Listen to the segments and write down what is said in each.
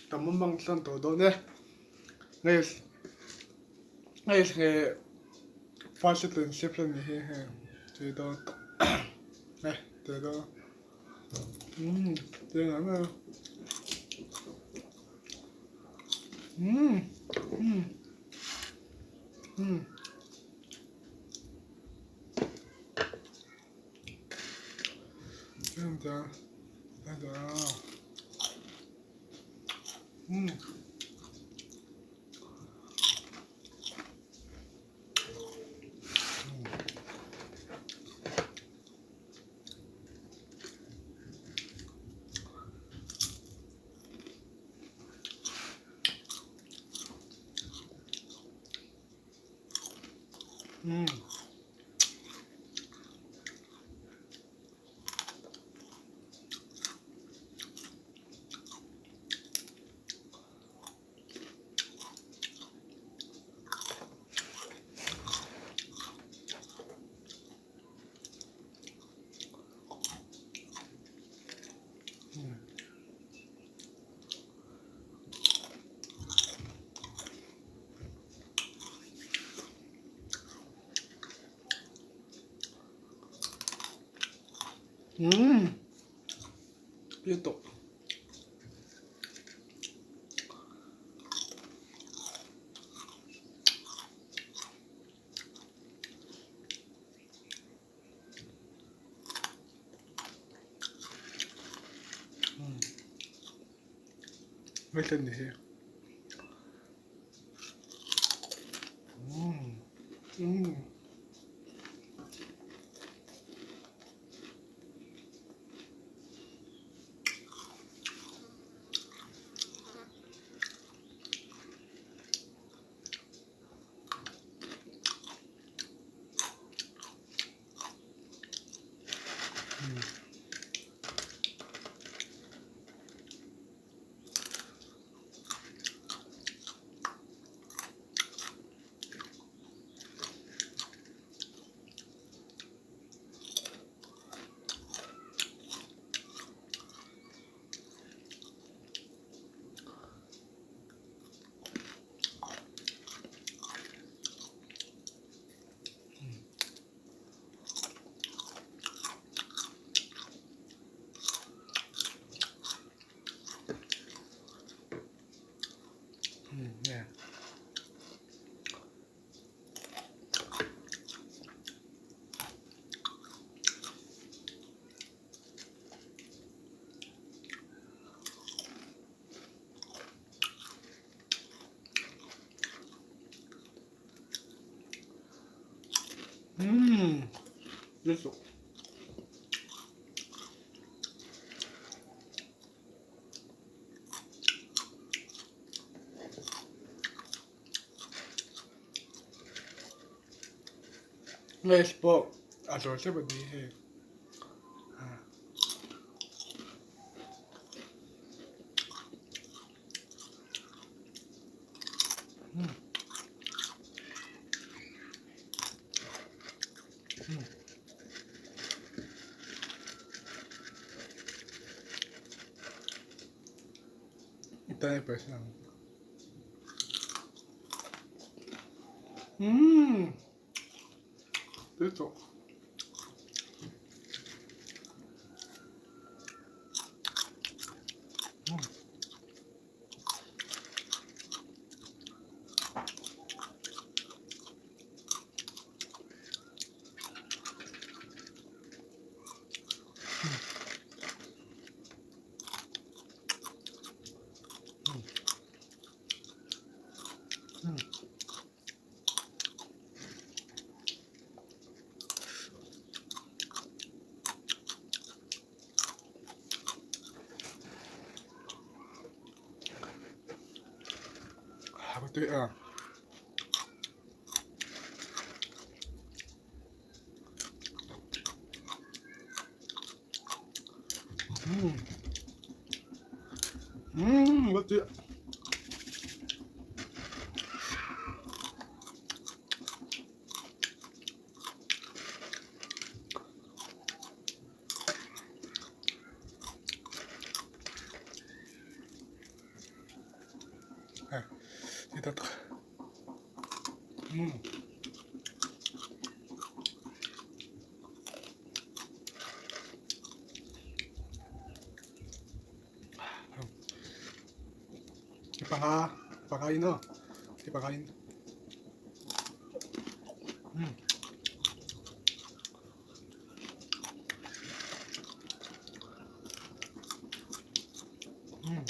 Ka mumang tlang tawh dawn e. Hei hei he first second shift a ni hi hei tui dawn tawh hei tui dawn umm tui ngang ngang a umm umm umm. Umm lutuk. Ngaithla ni hi. Umm umm. Umm lutuk. Rice pawh a zawr thlep a ni hei. Umm lutuk. Tui a. Umm rất tui. Hei ti ta tak. Umm. Panga panga in aw panga in. Umm. Umm.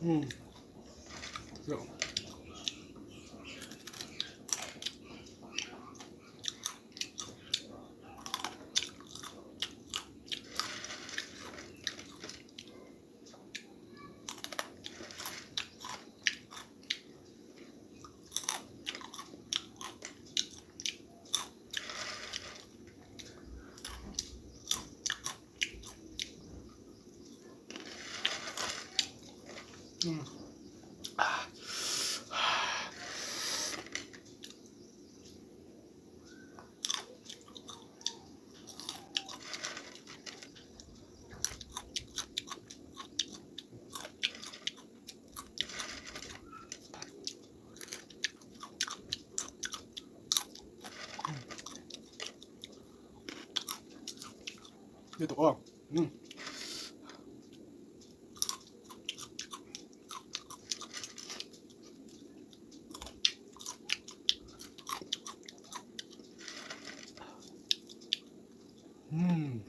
Umm. Dito ko. Mm. Mm.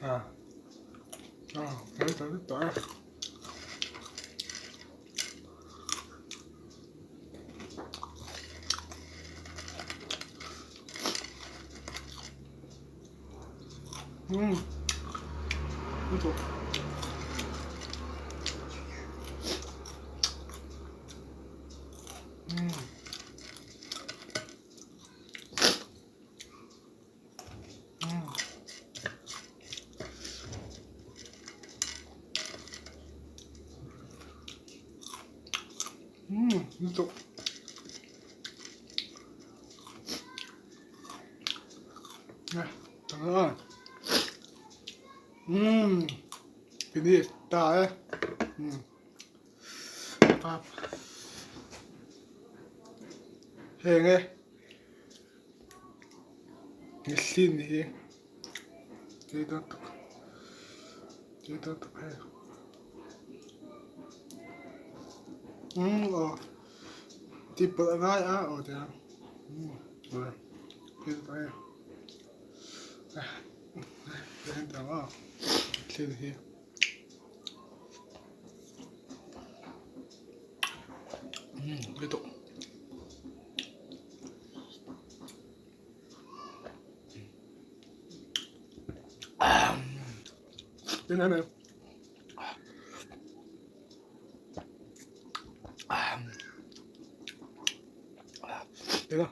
À. À, thấy thấy thấy. Umm. Ito. Umm. Umm. Umm, ito. Umm. Finish. Ta eh. Umm. Pap. Heng e. Ngihlin hi. Tui dawn tak. Tui dawn tak hei. Umm aw. Tih pawlh a ngai a aw tia. Umm. Tui dawn tak hei. Thil hi. Lutuk. Tin em em. Tin a.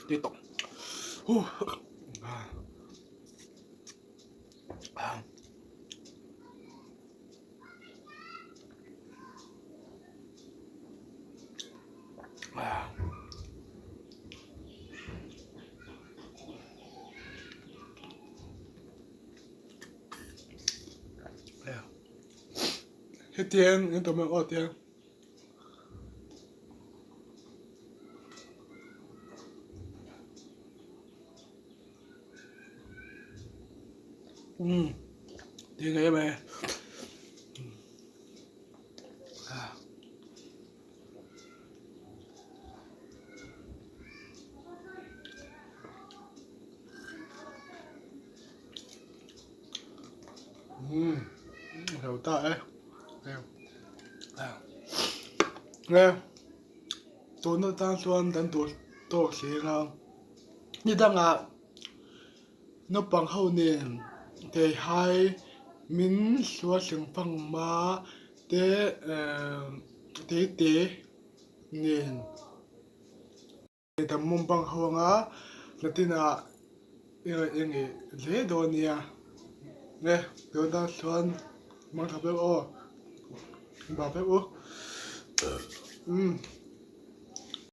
Tiếp tục. Hetiang in tawm ang aw tiang. Umm ti nghe mày. Umm hiểu ta ấy. Nghe. Tuna tan chuan kan duh tawk hlir a. Ni dangah naupang ho nen theihai min hluathling fang ma. Te te te nen dam mukbang ho anga natinah eng eng hle dawn nia nge tunah chuan mangtha vek aw bak vek u umm.